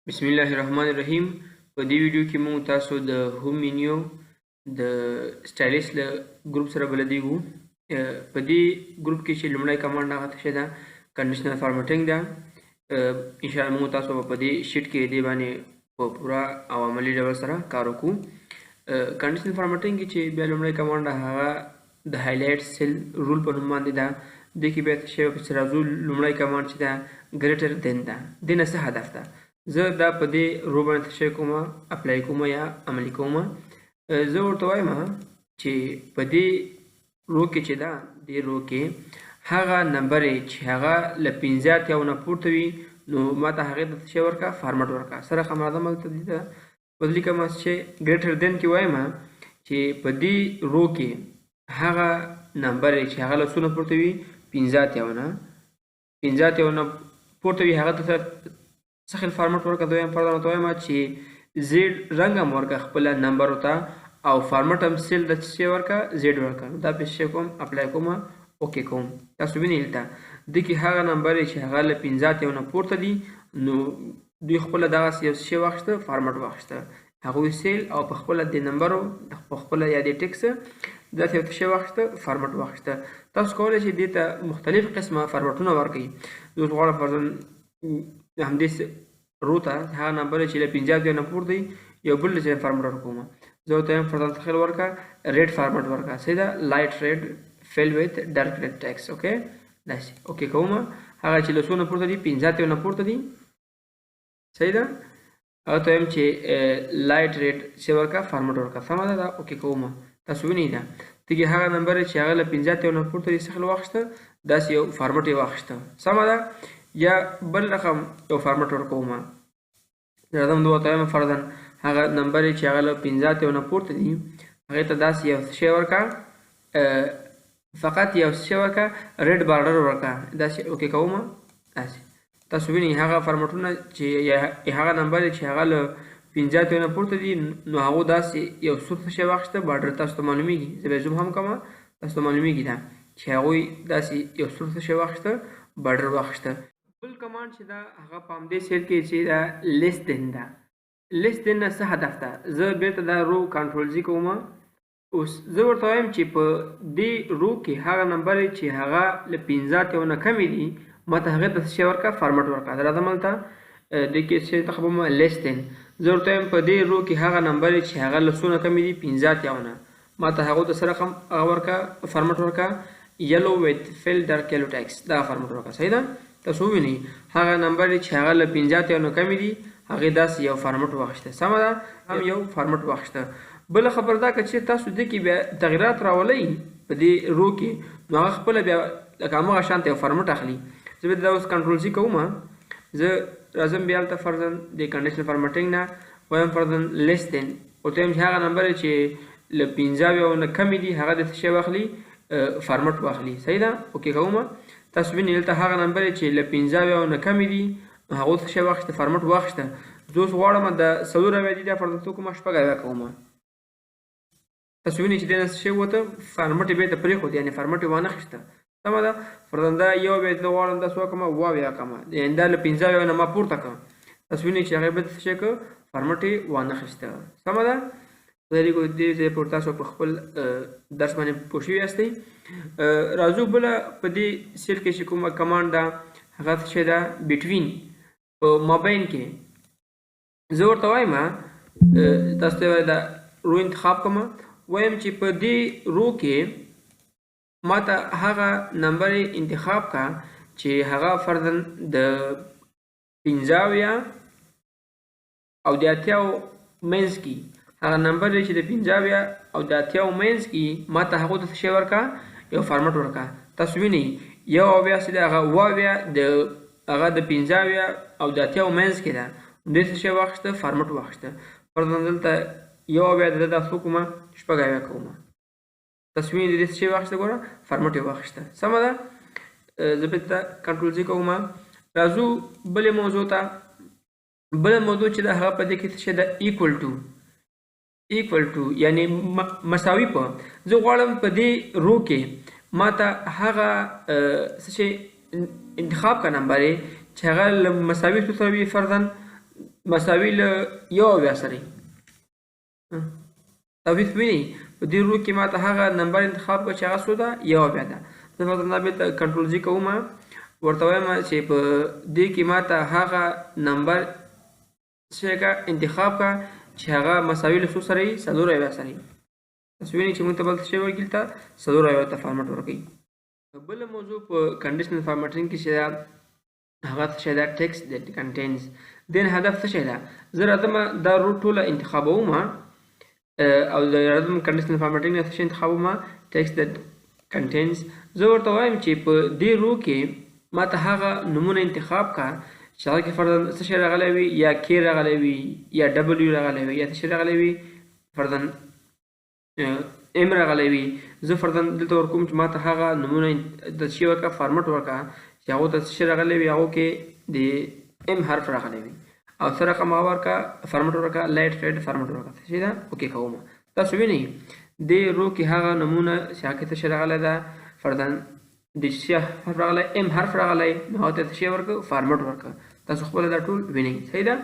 بسم الله الرحمن الرحیم. په دې ویډیو کې موږ تاسو د home menu د styles له ګروپ سره بلدیږو. په دې ګروپ کې چې لومړی command هغه څه ده، conditional formatting ده. ان شاء الله موږ تاسو په دې sheet کې دې باندې په پوره او عملي ډول سره کار وکړو. conditional formatting کې چې بیا لومړی command هغه د highlight cell rule په نوم باندې ده. دې کې بیا څه شی پسې راځو. لومړی command چې ده greater than ده. دې نه څه هدف ده؟ زه دا په دې row باندې څه شی کوم، apply کوم یا عملي کوم. زه ورته وایم چې په دې row کې چې ده، دې row کې هغه نمبر چې هغه له 85 نه پورته وي، نو ما ته هغې ته څه شی ورکړه، فارمټ ورکړه. سره رقم راځم هلته دې ته بدلي کوم چې greater than کې وایم چې په دې row کې هغه نمبر چې هغه له څو نه پورته وي، 85 نه، 85 نه پورته وي، هغه ته څه خیل فارمټ ورکړه. دویم فرضاً ورته وایم چې زیړ رنګ هم ورکړه خپل نمبر ته، او فارمټ هم cell د څه شی ورکړه، زیړ ورکړه. نو دا پې څه کوم، apply کوم، okay کوم. تاسو وینئ دلته دې کې هغه نمبر چې هغه له 85 نه پورته دي، نو دوی خپله دغسې یو څه شی واخیسته، فارمټ واخیسته هغوی cell، او په خپله د نمبرو په خپله یا د ټیکس داسې یو څه شی واخیسته، فارمټ واخیسته. تاسو کولی شئ دې ته مختلف قسمه فارمټونه ورکړئ. زه اوس غواړم فرضاً همدې row ته هغه نمبر چې له 85 نه پورته دی یو بل ډیزاین فارمټ ورکوم. زه ورته وایم فرضاً څه خیال ورکړه، red format ورکړه. صحیح ده، light red fill with dark red text. okay، داسې okay کوم. هغه چې له څو نه پورته دي، 85 نه پورته دي، صحیح ده، هغه ته وایم چې light red څه ورکړه، فارمټ ورکړه. سمه ده، دا okay کوم. تاسو وینئ دا دغه هغه نمبر چې هغه له 85 نه پورته دي، څه خیال واخیسته، داسې یو فارمټ یې واخیسته. سمه ده، یا بل رقم یو فارمټ ورکوم. راځم دوه ته وایم فرضاً هغه نمبر چې هغه له 85 نه پورته دي، هغې ته داسې یو شی ورکړه، فقط یو شی ورکړه، red border ورکړه. داسې okay کوم. داسې تاسو وینئ هغه فارمټونه چې هغه نمبر چې هغه له 85 نه پورته دي، نو هغو داسې یو سور څه شی واخیسته، border. تاسو ته معلومیږي، زه به zoom هم کوم، تاسو ته معلومیږي دا چې هغوی داسې یو سور څه شی واخیسته، border واخیسته. بل command چې دا هغه په همدې cell کې چې دا less than ده. less than نه څه هدف ده؟ زه بیرته دا row control Z کوم. اوس زه ورته وایم چې په دې row کې هغه نمبر چې هغه له 85 نه کمې دي، ما ته هغې ته څه شی ورکړه، فارمټ ورکړه. زه راځم هلته دې کې څه انتخابوم، less than. زه ورته وایم په دې row کې هغه نمبر چې هغه له څو نه کمې دي، 85 نه، ما ته هغو ته څه رقم هغه ورکړه، فارمټ ورکړه، yellow with fill dark yellow text، دا فارمټ ورکړه. صحیح ده، تاسو ووینئ هغه نمبر چې هغه له 85 نه کمې دي، هغې داسې یو فارمټ واخیسته. سمه ده، هم یو فارمټ واخیسته. بله خبره دا که چې تاسو دې کې بیا تغیرات راولئ په دې row کې، نو هغه خپله بیا لکه هماغه شان ته یو فارمټ اخلي. زه به دا اوس control C کوم. زه راځم بیا هلته فرضاً د conditional formatting نه وایم فرضاً less than، ورته وایم چې هغه نمبر چې له 75 نه کمې دي، هغه د څه شی واخلي، فارمټ واخلي. صحیح ده، okay کوم. تاسو وینئ دلته هغه نمبر چې له 75 نه کمې دي، هغو څه شی واخیسته، فارمټ واخیسته. زه اوس غواړم د 74 دي، دا فرضاً څه کوم، 76 کوم. تاسو وینئ چې دې نه څه شی ووته، فارمټ یې بېرته پرېښود، یعنې فارمټ یې وانه خیسته. سمه ده، فرضاً دا 71 زه غواړم دا څه وکړم، 77 کړم، یعنې دا له 75 نه ما پورته کړم. تاسو وینئ چې هغې بېرته څه شی کړ، فارمټ یې وانه خیسته. سمه ده، زه لیکو دې ځای پورې تاسو په خپل درس باندې پوه شوي یاستئ. راځو بله په دې cell کې چې کومه command ده، هغه څه شی ده، between، په مابین کې. زه ورته وایم تاسو ته دا row انتخاب کوم، وایم چې په دې row کې ما ته هغه نمبر انتخاب کا چې هغه فرضاً د 75 او د 80 منځ کې، هغه نمبر چې د 75 او د 80 منځ کې، ما ته هغو ته څه شی ورکړه، یو فارمټ ورکړه. تاسو وینئ 71 چې ده، هغه 77 د هغه د 75 او د 80 منځ کې ده، دې څه شی واخیسته، فارمټ واخیسته. فرضاً دلته 71 د دا څه کومه، 76 کومه. تاسو وینئ دې څه شی واخیسته، ګوره فارمټ یې واخیسته. سمه ده، زه بېرته control Z کوم. راځو بلې موضوع ته. بله موضوع چې ده هغه په دې کې څه شی ده، equal to. equal to یعنی مساوي په. زه غواړم په دې row کې ما ته هغه څه شی انتخاب کا نمبر چې هغه له مساوي څه سره وي، فرضاً مساوي له 71 سره. توحید وینئ په دې row کې ما ته هغه نمبر انتخاب کړه چې هغه څو ده؟ 71 ده. زه فرضاً دا بېرته control Z کوم، ورته وایم چې په دې کې ما ته هغه نمبر څه کړه انتخاب کړه چې هغه مساوي له څو سره وي؟ 74 سره وي. تاسو وینئ چې موږ ته بل څه شی ورکړي؟ دلته 74 ته format ورکوي. بله موضوع په conditional formatting کې چې ده هغه څه شی ده؟ text that contains. دین هدف څه شی ده؟ زه راځم دا row ټوله انتخابوم او د راځم conditional formatting نه څه شی انتخابوم؟ text that contains. زه ورته وایم چې په دې row کې ما ته هغه نمونه انتخاب کړه چې هغه کې فرضاً څه شی راغلی وي، یا K راغلی وي، یا W راغلی وي، یا څه شی راغلی وي، فرضاً M راغلی وي. زه فرضاً دلته ورکوم چې ما ته هغه نمونه د شی ورکړه، format ورکړه چې هغو ته څه شی راغلی وي، هغو کې د M حرف راغلی وي، او څه رقم هغه ورکړه، format ورکړه، light red format ورکړه. څه شی ده؟ okay کوم. تاسو وینئ دې row کې هغه نمونه چې هغه کې څه شی راغلی ده، فرضاً د څه حرف راغلی، M حرف راغلی، نو هغه ته څه شی ورکړه؟ format ورکړه. تاسو خپله دا ټول وینئ. صحیح ده؟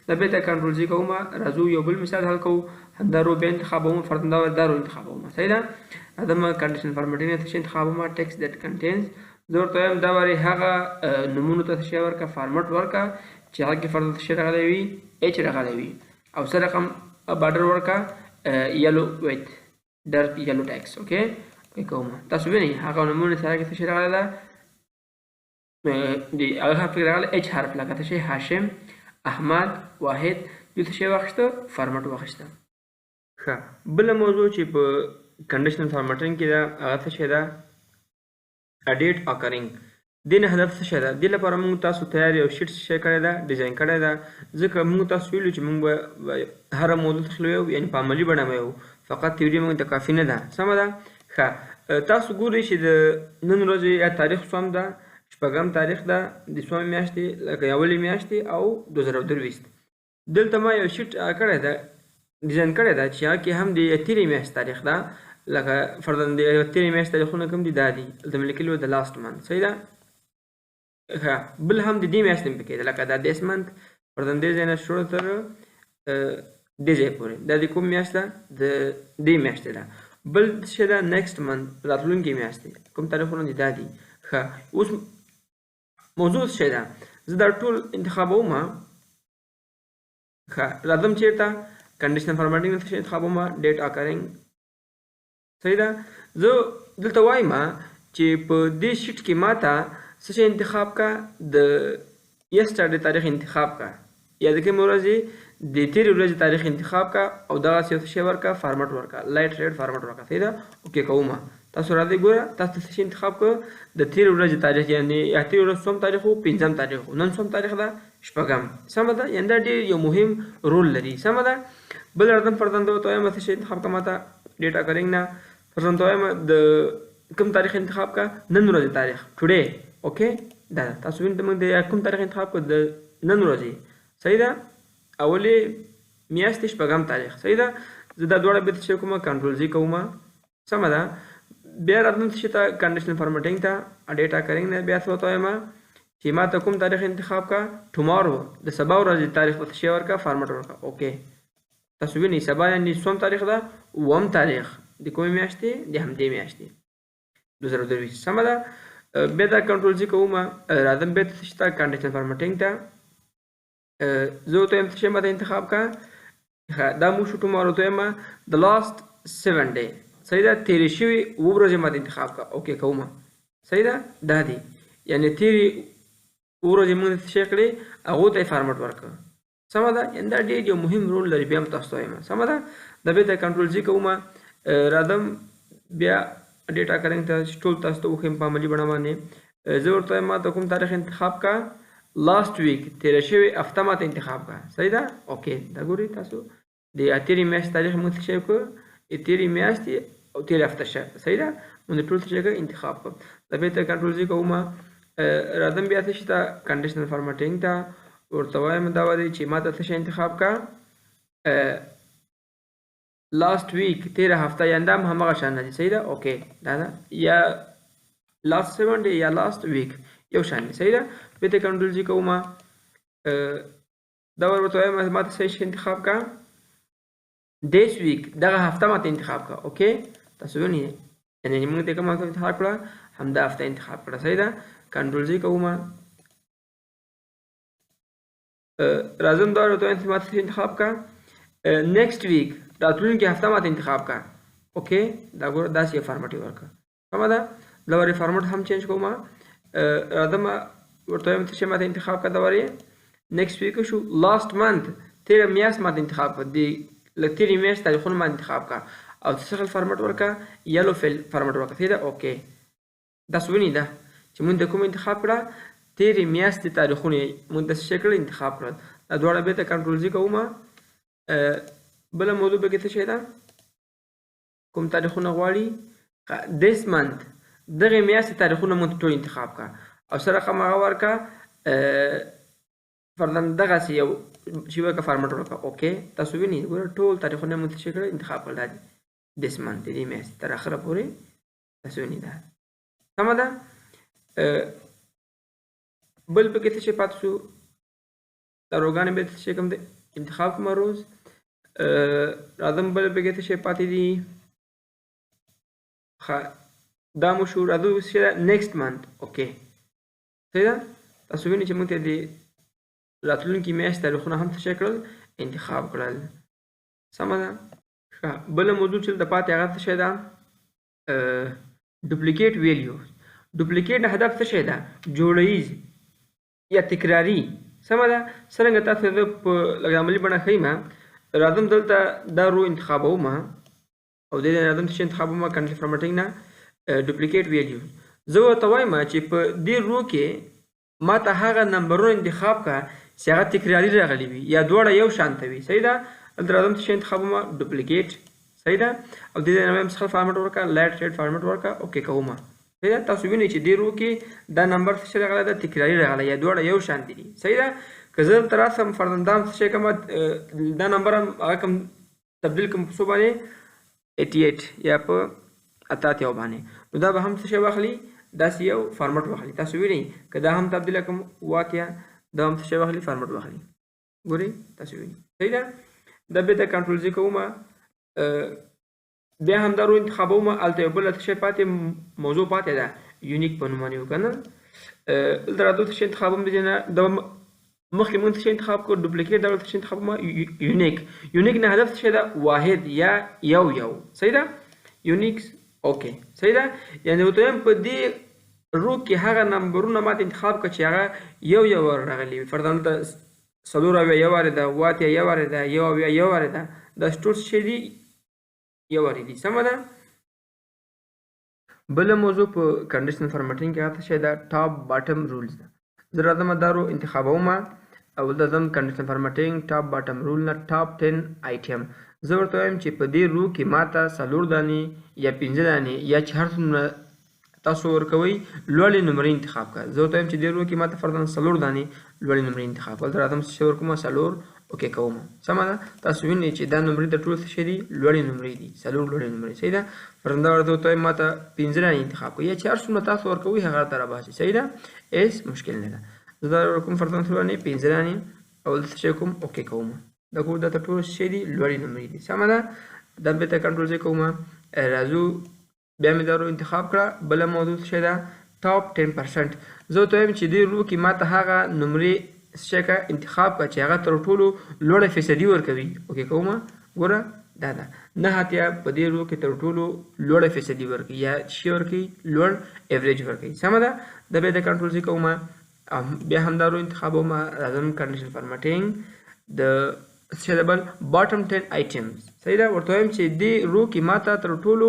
دا بېرته control Z کوم، راځو یو بل مثال حل کوو. همدا row بیا انتخابوم، فرضاً دا row انتخابوم. صحیح ده؟ راځم condition formatting ته څه شی انتخابوم؟ text that contains. زه ورته وایم دا وارې هغه نمونو ته څه شی ورکړه؟ format ورکړه چې هغه کې فرضاً څه شی راغلی وي؟ H راغلی وي، او څه رقم border ورکړه؟ yellow with dark yellow text. okay کوم. تاسو وینئ هغه نمونه چې هغه کې څه شی راغلی ده؟ د هغه حرف کې راغلی H حرف، لکه څه شی؟ هاشم، احمد، واحد. دوی څه شی واخیسته؟ format واخیسته. ښه، بله موضوع چې په conditional formatting کې ده هغه څه شی ده؟ date occurring. دې نه هدف څه شی ده؟ دې لپاره موږ تاسو تیار یو sheet څه شی کړی ده؟ design کړی ده. ځکه موږ تاسو ویلو چې موږ به هره موضوع تخلو یو، یعنې په عملي بڼه به یو، فقط تیوري موږ ته کافي نه ده. سمه ده؟ ښه، تاسو ګورئ چې د نن ورځې یا تاریخ څوم ده؟ شپږم تاریخ ده د څومې میاشتې، لکه اولې میاشتې او 2023. دلته ما یو sheet کړی ده، design کړی ده چې هغه کې هم د تېرې میاشتې تاریخ ده، لکه فرضاً د تېرې میاشتې تاریخونه کوم دي؟ دا دي، دلته مې لیکلي وو د last month. صحیح ده؟ ښه، بل هم د دې میاشتې هم پکې ده، لکه دا this month، فرضاً دې ځای نه شروع تر دې ځای پورې، دا د کوم میاشت ده؟ د دې میاشتې ده. بل څه ده؟ next month، راتلونکې میاشتې کوم تاریخونه دي؟ دا دي. ښه، اوس موضوع څه ده؟ زه دا ټول انتخابوم. ښه، راځم چېرته؟ conditional formatting څه انتخابوم؟ date occurring. صحیح ده؟ زه دلته وایم چې په دې sheet کې ما ته څه شی انتخاب کا؟ د yesterday تاریخ انتخاب کا، یا د کومې ورځې؟ د تېرې ورځې تاریخ انتخاب کا، او دغسې یو څه شی ورکړه، format ورکړه، light red format ورکړه. صحیح ده؟ okay کوم. تاسو راځئ ګوره، تاسو څه شی انتخاب کړ؟ د تېرې ورځې تاریخ، یعنې یا تېرې ورځ څوم تاریخ و؟ پنځم تاریخ و. نن څوم تاریخ ده؟ شپږم. سمه ده؟ یعنې دا ډېر یو مهم رول لري. سمه ده؟ بل راځم فرضاً ته ورته وایم څه شی انتخاب کړه ما ته؟ date occurring نه فرضاً ته وایم د کوم تاریخ انتخاب کړه؟ نن ورځې تاریخ، today. okay، دا ده. تاسو وینئ موږ د کوم تاریخ انتخاب کړ؟ د نن ورځې. صحیح ده؟ اولې میاشتې شپږم تاریخ. صحیح ده؟ زه دا دواړه بېرته څه کوم؟ control Z کوم. سمه ده؟ بیا راتلم څه شي ته؟ conditional formatting ته، date occurring نه بیا څه ورته وایم چې ما ته کوم تاریخ انتخاب کړه؟ tomorrow، د سبا ورځې تاریخ ته څه شی ورکړه؟ format ورکړه. okay، تاسو وینئ سبا یعنې څوم تاریخ ده؟ اووم تاریخ د کومې میاشتې؟ د همدې میاشتې 2023. سمه ده؟ بیا دا control Z کوم، راځم بېرته څه شي ته؟ conditional formatting ته. زه ورته وایم څه شی ما ته انتخاب کړه؟ ښه، دا موږ شو tomorrow ته وایم د last 7 day. صحیح ده؟ تېرې شوې اووه ورځې ما ته انتخاب کړه. okay کوم. صحیح ده؟ دا دي، یعنې تېرې اووه ورځې موږ څه شی کړې؟ هغو ته یې format ورکړه. سمه ده؟ یعنې دا ډېر یو مهم رول لري، بیا هم تاسو ته وایم. سمه ده؟ دا بېرته control Z کوم، راځم بیا date occurring ته چې ټول تاسو ته وښیم په عملي بڼه باندې. زه ورته وایم ما ته کوم تاریخ انتخاب کړه؟ last week، تېره شوې هفته ما ته انتخاب کړه. صحیح ده؟ okay، دا ګورئ تاسو د تېرې میاشتې تاریخ موږ څه شی وکړو؟ تېرې میاشتې او تېرې هفته شه. صحیح ده؟ موږ ټول څه شی کړو؟ انتخاب کړو. دا بېرته control Z کوم، راځم بیا څه شي ته؟ conditional formatting ته. ورته وایم دا وایي چې ما ته څه شی انتخاب کړه؟ last week، تېره هفته، یعنې دا هم هماغه شان دی. صحیح ده؟ okay، دا ده، یا last 7 day یا last week یو شان دی. صحیح ده؟ بېرته control Z کوم، دا ورته وایم ما ته څه انتخاب کا، this week دغه هفته ما ته انتخاب کا. okay تاسو وینئ یعنی موږ ته کوم هفته انتخاب کړه، همدا هفته انتخاب کړه. صحیح ده. control Z کوم، راځم دا ورته وایم ما ته انتخاب کا next week راتلونکې هفته ما ته انتخاب کا. okay دا ګوره داسې یو format یې ورکړه. سمه ده. دا ورې format هم change کوم، راځم ورته وایم څه شی ما ته انتخاب کړه، دا ورې next week شو. last month تېره میاشت ما ته انتخاب کړه، د له تېرې میاشتې تاریخونه ما انتخاب کړه او څه شکل format ورکړه، yellow fill format ورکړه. صحیح ده. okay داسې ونی ده چې مونږ د کوم انتخاب کړه، تېرې میاشتې تاریخونه مونږ داسې شکل انتخاب کړل. دا دواړه بېرته control Z کوم. بله موضوع پکې څه شی ده، کوم تاریخونه غواړي، this month دغې میاشتې تاریخونه مونږ ټول انتخاب کړه او څه رقم هغه ورکړه، فرضاً دغسې یو چې ورکړه format ورکړه. okay تاسو وینئ ګوره ټول تاریخونه مونږ څه شی کړل، انتخاب کړل. دا دي this month د دې میاشتې تر اخره پورې تاسو وینئ ده. سمه ده. بل پکې څه شی پاتې شو، دا row ګانې بیا څه شی کوم دی انتخاب کوم rows. راځم بل پکې څه شی پاتې دي، ښه دا مو شو. راځو اوس څه ده next month. okay صحیح ده. تاسو وینئ چې موږ ته د راتلونکي میاشتې تاریخونه هم څه شی کړل، انتخاب کړل. سمه ده. ښه بله موضوع چې دلته پاتې هغه څه شی ده، duplicate value. duplicate نه هدف څه شی ده، جوړییز یا تکراري. سمه ده. څرنګه تاسو زه په لږ عملي بڼه ښیم، راځم دلته دا row انتخابوم او دې ځای راځم څه شی انتخابوم، conditional formatting نه duplicate value. زه ورته وایم چې په دې row کې ما ته هغه نمبرونه انتخاب کړه چې هغه تکراري راغلي وي یا دواړه یو شان ته وي. صحیح ده. دلته راځم څه شی انتخابوم، duplicate. صحیح ده. او دې ځای نه وایم څه format ورکړه، light red format ورکړه. okay کوم. صحیح ده. تاسو وینئ چې دې row کې دا نمبر څه شی راغلی ده، تکراري راغلی یا دواړه یو شان دي. صحیح ده. که زه دلته راسم فرضاً دا هم څه شی کوم، دا نمبر هم هغه کوم تبدیل کوم په څو باندې، 88 یا په 88 باندې، نو دا به هم څه شی واخلي، داسې یو format واخلي. تاسو وینئ که دا هم تبدیل کوم 80، دا هم څه شی واخلي، format واخلي. ګورئ تاسو وینئ. صحیح ده. دا بېرته control Z کوم، بیا هم دا row انتخابوم. هلته یو بله څه شی پاتې موضوع پاتې ده، unique په نوم باندې وکړه نه. دلته راځو څه شی انتخابوم، دې نه دا مخکې موږ څه شی انتخاب کړو، duplicate، دا څه شی انتخابوم، unique. unique نه هدف څه شی ده، واحد یا یو یو. صحیح ده. unique okay. صحیح ده. یعنې ورته وایم په دې row کې هغه نمبرونه ما ته انتخاب کړه چې هغه یو یو راغلي وي. فرضاً دلته 74 یو وارې ده، 80 یو وارې ده، 71 یو وارې ده، دا ټول څه شی دي، یو وارې دي. سمه ده. بله موضوع په conditional formatting کې هغه څه شی ده، top bottom rules ده. زه راځم دا row انتخابوم او دلته ځم conditional formatting top bottom rule نه top 10 آیټم. زه ورته وایم چې په دې row کې ما ته 4 دانې یا 5 دانې یا چې هر څومره تاسو ورکوئ لوړې نمرې انتخاب کړه. زه ورته وایم چې دې row کې ما ته فرضاً 4 دانې لوړې نمرې انتخاب کړه. دلته راځم څه شی ورکوم، 4 okay کوم. سمه ده. تاسو وینئ چې دا نمرې د ټولو څه شی دي، لوړې نمرې دي، 4 لوړې نمرې. صحیح ده. فرضاً دا ورته وایم ما ته 5 دانې انتخاب کړه یا چې هر څومره تاسو ورکوئ هغه راته راباسي. صحیح ده، هېڅ مشکل نه ده. زه دا ورکوم فرضاً څو دانې، 5 دانې، او دلته څه شی کوم، okay کوم. دا ګور دا ټول څه شی دي، لوړې نمرې دي. سمه ده. دا بېرته control Z کوم، راځو بیا مې دا row انتخاب کړه. بله موضوع څه شی ده، top 10%. زه ورته وایم چې دې row کې ما ته هغه نمرې څه شی کړه، انتخاب کړه چې هغه تر ټولو لوړه فیصدي ورکوي. okay کوم. ګوره دا ده 89 په دې row کې تر ټولو لوړه فیصدي ورکوي یا څه شی ورکوي، لوړ average ورکوي. سمه ده. دا بیا د control Z کوم، بیا هم دا row انتخابوم، راځم conditional formatting د څه شی ده، بل bottom 10 items. صحیح ده. ورته وایم چې دې row کې ما ته تر ټولو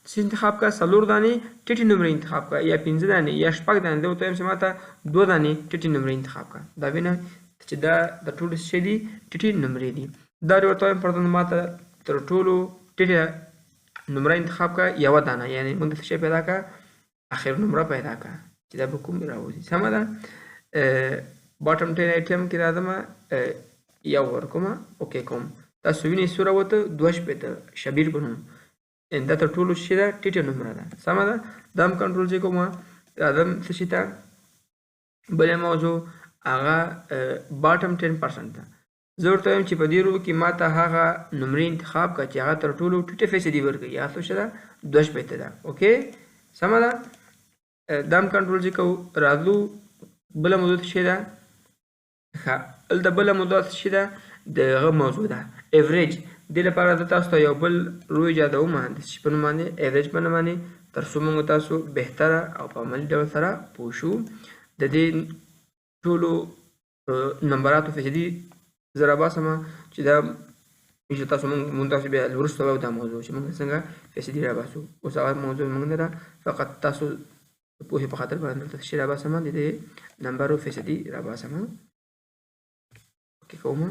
څه انتخاب کړه، 4 دانې ټیټې نمرې انتخاب کړه یا 5 دانې یا 6 دانې. زه ورته وایم چې ما ته 2 دانې ټیټې نمرې انتخاب کړه. دا وینه چې دا د ټولو څه شی دي، ټیټې نمرې دي. دا ورته وایم فرضاً ما ته تر ټولو ټیټه نمره انتخاب کړه 1 دانه، یعنې موږ څه شی پیدا کړه، اخر نمره پیدا کړه چې دا به کوم راوځي. سمه ده. bottom 10 آیټم کې راځم، یو ورکوم، okay کوم. تاسو وینئ څو راوته، 62 شبیر په نوم. دا تر ټولو څه ده، ټیټه نمره ده. سمه ده. دا هم control Z کوم، راځم څه شي ته، بله موضوع هغه bottom 10% ده. زه ورته وایم چې په دې row کې ما ته هغه نمرې انتخاب کړه چې هغه تر ټولو ټیټه فیصدي ورکوي، هغه څه ده؟ 62 ده. okay سمه ده. دا هم control C کوو. راتلو بله موضوع څه شی ده؟ ښه، دلته بله موضوع څه شی ده؟ د هغه موضوع ده average. دې لپاره زه تاسو ته یو بل row ایجادوم د څه شي په نوم باندې؟ average په نوم باندې، تر څو موږ تاسو بهتره او په عملي ډول سره پوه شو. د دې ټولو نمبراتو فیصدي زه راباسم چې دا تاسو موږ تاسو بیا وروسته وایو دا موضوع چې موږ څنګه فیصدي راباسو. اوس هغه موضوع موږ نه ده، فقط تاسو د پوهې په خاطر باندې دلته څه شی راباسم، د دې نمبرو فیصدي راباسم. okay کوم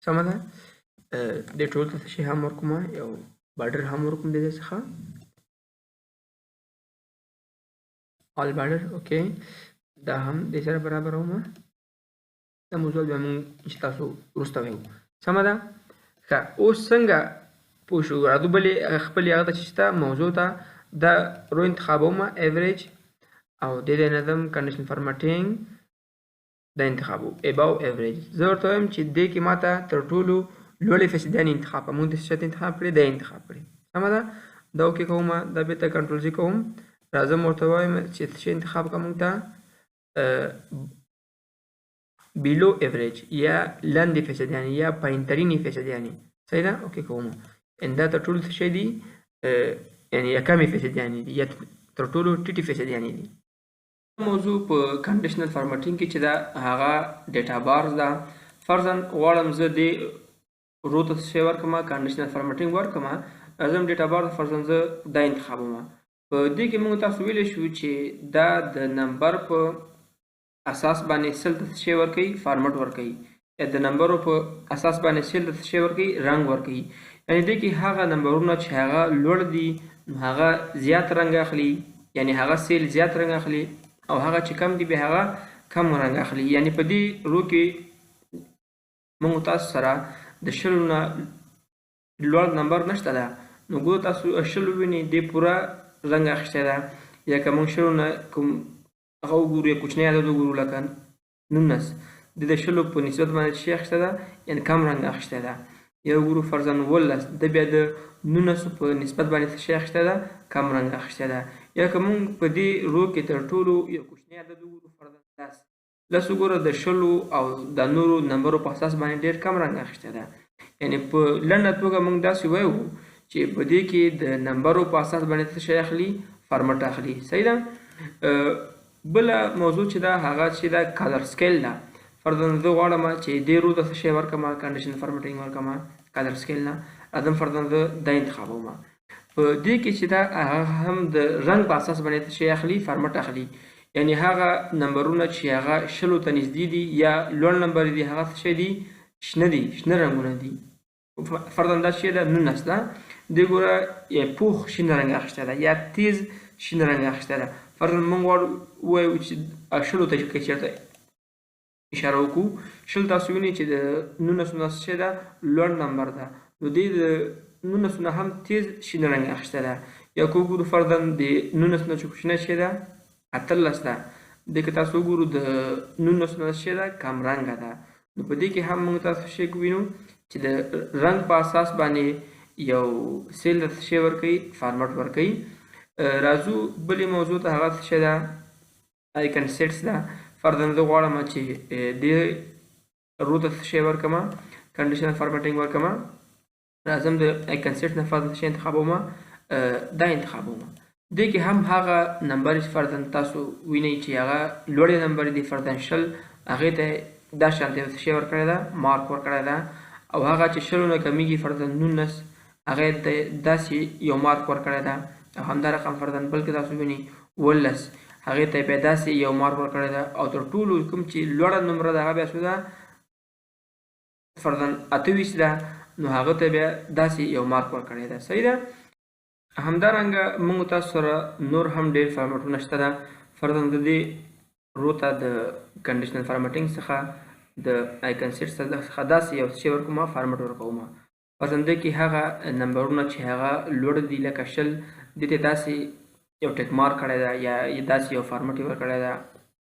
سمه ده. دې ټول ته څه شی هم ورکوم، یو border هم ورکوم د دې څخه، all border. okay دا هم دې سره برابروم. دا موضوع بیا موږ چې تاسو وروسته وایو. سمه ده. ښه، اوس څنګه پوه شو؟ راځو بلې خپلې هغه ته چې شته موضوع ته. دا row انتخابوم average، او دې ځای نه ځم condition formatting، دا انتخابو above average. زه ورته وایم چې دې کې ما ته تر ټولو لوړې فیصدیانې انتخاب کړه. موږ د څه انتخاب کړې؟ دا انتخاب کړې. سمه ده. دا okay کوم، دا بېرته control C کوم. راځم ورته وایم چې څه انتخاب کړه موږ ته below average یا لاندې فیصدیانې یا پایینترینې فیصدیانې. صحیح ده. okay کوم. ان دا تر ټولو څه شی دي؟ یعنې یا کمې فیصدیانې دي یا تر ټولو ټیټې فیصدیانې دي. موضوع په conditional formatting کې چې ده هغه data bars ده. فرضاً غواړم زه دې row ته څه شی ورکړم، conditional formatting ورکړم. راځم data بار فرضاً زه دا انتخابوم. په دې کې موږ تاسو ویلی شو چې دا د نمبر په اساس باندې cell ته څه شی ورکوي؟ فارمټ ورکوي. یا د نمبرو په اساس باندې cell ته څه شی ورکوي؟ رنګ ورکوي. یعنې دې کې هغه نمبرونه چې هغه لوړ دي نو هغه زیات رنګ اخلي، یعنې هغه cell زیات رنګ اخلي، او هغه چې کم دي بیا هغه کم رنګ اخلي. یعنې په دې row کې موږ تاسو سره د شلو نه لوړ نمبر نشته ده، نو ګوره تاسو شل ووینئ دې پوره رنګ اخیستی ده. یا که موږ شلو نه کوم هغه وګورو یا کوچنی عدد وګورو لکه 19، د د شلو په نسبت باندې څه شی اخیستی ده؟ یعنې کم رنګ اخیستی ده. یا وګورو فرضاً 19، د بیا د 19 په نسبت باندې څه شی اخیستی ده؟ کم رنګ اخیستی ده. یا که موږ په دې row کې تر ټولو یو کوچنی عدد وګورو فرضاً 10، لس وګوره د شلو او د نورو نمبرو په اساس باندې ډېر کم رنګ اخیستی ده. یعنې په لنډه توګه موږ داسې وایو چې په دې کې د نمبرو په اساس باندې څه شی اخلي؟ فارمټ اخلي. صحیح ده. بله موضوع چې ده هغه چې ده color scale ده. فرضاً زه غواړم چې دې row ته څه شی ورکړم، condition formatting ورکړم color scale نه. راځم فرضاً زه دا انتخابوم. په دې کې چې ده هغه هم د رنګ په اساس باندې څه شی اخلي؟ فارمټ اخلي. یعنې هغه نمبرونه چې هغه شلو ته نږدې دي یا لوړ نمبر دي هغه څه شی دي؟ شنه دي، شنه رنګونه دي. فرضاً دا شی ده 19 ده، دې ګوره یا پوخ شین رنګ اخیستی ده یا تیز شین رنګ اخیستی ده. فرضاً موږ غواړو ووایو چې شلو ته که چېرته اشاره وکړو، شل تاسو وینئ چې د 19 نه څه شی ده؟ لوړ نمبر ده، نو دې د 19 نه هم تیز شین رنګ اخیستی ده. یا که وګورو فرضاً د 19 نه چې کوچنی شی ده 18 ده، دې که تاسو وګورو د 19 نه څه شی ده؟ کم رنګه ده. نو په دې کې هم موږ تاسو شی وینو چې د رنګ په اساس باندې یو cell ته څه شی ورکوي؟ فارمټ ورکوي. راځو بلې موضوع ته، هغه څه شی ده؟ icon sets ده. فرضاً زه غواړم چې دې row ته څه شی ورکړم، conditional formatting ورکړم. راځم د icon set نه فرضاً څه شی انتخابوم، دا انتخابوم. دې کې هم هغه نمبر چې فرضاً تاسو وینئ چې هغه لوړې نمبر دي، فرضاً شل، هغې ته دا شان ته څه شی ورکړی ده؟ مارک ورکړی ده. او هغه چې شلو نه کمیږي فرضاً 19، هغې ته داسې یو مارک ورکړی ده. او همدا رقم فرضاً بل کې تاسو وینئ 19، هغې ته بیا داسې یو مارک ورکړی ده. او تر ټولو کوم چې لوړه نمره ده هغه بیا څه ده؟ فرضاً 28 ده، نو هغه ته بیا داسې یو مارک ورکړی ده. صحیح ده. همدارنګه موږ تاسو سره نور هم ډېر فارمټونه شته ده. فرضاً د دې row ته د conditional formatting څخه د icon set څخه داسې یو څه ورکوم، فارمټ ورکوم. فرضاً دې کې هغه نمبرونه چې هغه لوړ دي لکه شل، دې ته داسې یو tick mark کړی ده یا داسې یو فارمټ یې ورکړی ده.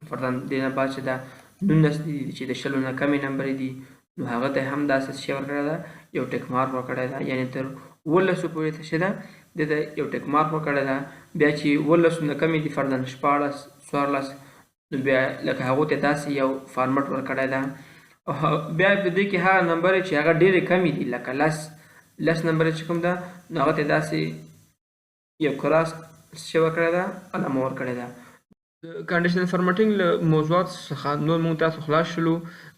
فرضاً دې نه بعد چې ده 19 دي چې د 20 نه کمې نمبرې دي، نو هغه ته هم داسې شی ورکړی ده، یو tick mark ورکړی ده، یعنې تر 17 پورې څه شی ده، دې ته یو tick mark ورکړی ده. بیا چې 17 نه کمې دي، فرضاً 16، 14، نو بیا لکه هغو ته داسې یو فارمټ ورکړی ده. او بیا په دې کې هغه نمبرې چې هغه ډېرې کمې دي، لکه لس نمبرې چې کوم ده، نو هغه ته داسې یو cross شی ورکړی ده، علامه ورکړې ده. د conditional formatting له موضوعات څخه نور موږ تاسو خلاص شولو.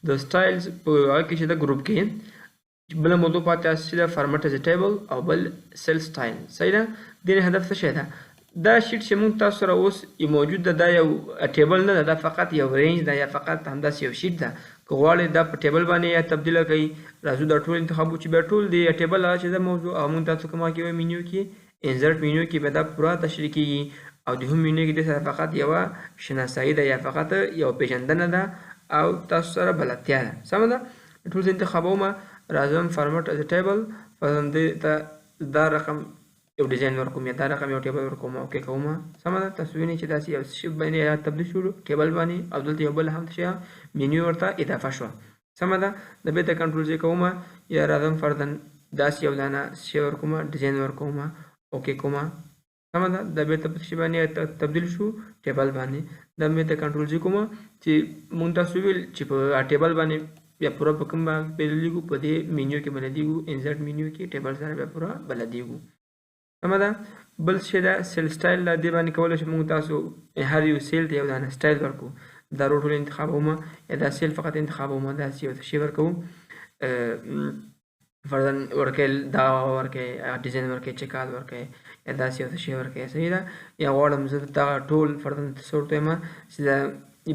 د styles په هغه کې چې ده ګروپ کې بله موضوع پاتې چې ده format as table او بل cell style. صحیح ده؟ د دې هدف څه شی ده؟ دا sheet چې موږ تاسو سره اوس موجود ده، دا یو table نه ده، دا فقط یو range ده یا فقط همداسې یو sheet ده. که غواړئ دا په table باندې یا تبدیله کړئ، راځو دا ټول انتخاب چې بیا ټول دی table هغه چې ده موضوع او موږ تاسو کومه کې وایي مینیو کې insert menu کې به دا پوره تشریح کېږي. او د home menu کې دې سره فقط یوه شناسایي ده یا فقط یوه پېژندنه ده او تاسو سره بلدتیا ده. سمه ده؟ ټول زه انتخابوم، راځم format as table، فرضاً دې ته دا رقم یو ډیزاین ورکوم یا دا رقم یو table ورکوم، okay کوم. سمه ده؟ تاسو وینئ چې داسې یو شی باندې یا تبدیل شو table باندې، او دلته یو بل هم څه مینیو ورته اضافه شوه. سمه ده؟ د بېرته control J کوم، یا راځم فرضاً داسې یو دانه شی ورکوم، ډیزاین ورکوم، okay کوم. سمه ده؟ دا بېرته په څه باندې تبدیل شو table باندې. دا بېرته control J کوم چې مونږ تاسو ویل چې په table باندې بیا پوره په کوم باندې بدلېږو، په دې مینیو کې بدلېږو، insert menu کې table سره بیا پوره بدلېږو. سمه ده؟ بل شی ده cell style ده، دې باندې کولی شو موږ تاسو هر یو cell ته یو دانه سټایل ورکړو. دا row ټول انتخابوم یا دا cell فقط انتخابوم، داسې یو شی ورکوو، فرضاً ورکوي دا ورکوي، ډیزاین ورکوي، چې کال ورکوي، یا داسې یو څه شی ورکوي. صحیح ده؟ یا غواړم زه دغه ټول فرضاً څه ورته وایم چې دا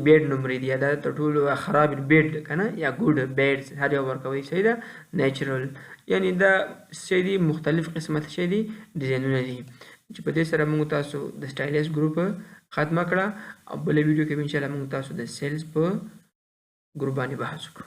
bad نمرې دي یا دا تر ټولو خراب bad که نه، یا good bad هر یو ورکوي. صحیح ده؟ natural، یعنې دا څه دي مختلف قسمه څه دي ډیزاینونه دي، چې په دې سره موږ تاسو د styles ګروپ ختمه کړه. او بله ویډیو کې به انشاءالله موږ تاسو د cells په ګروپ باندې بحث وکړو.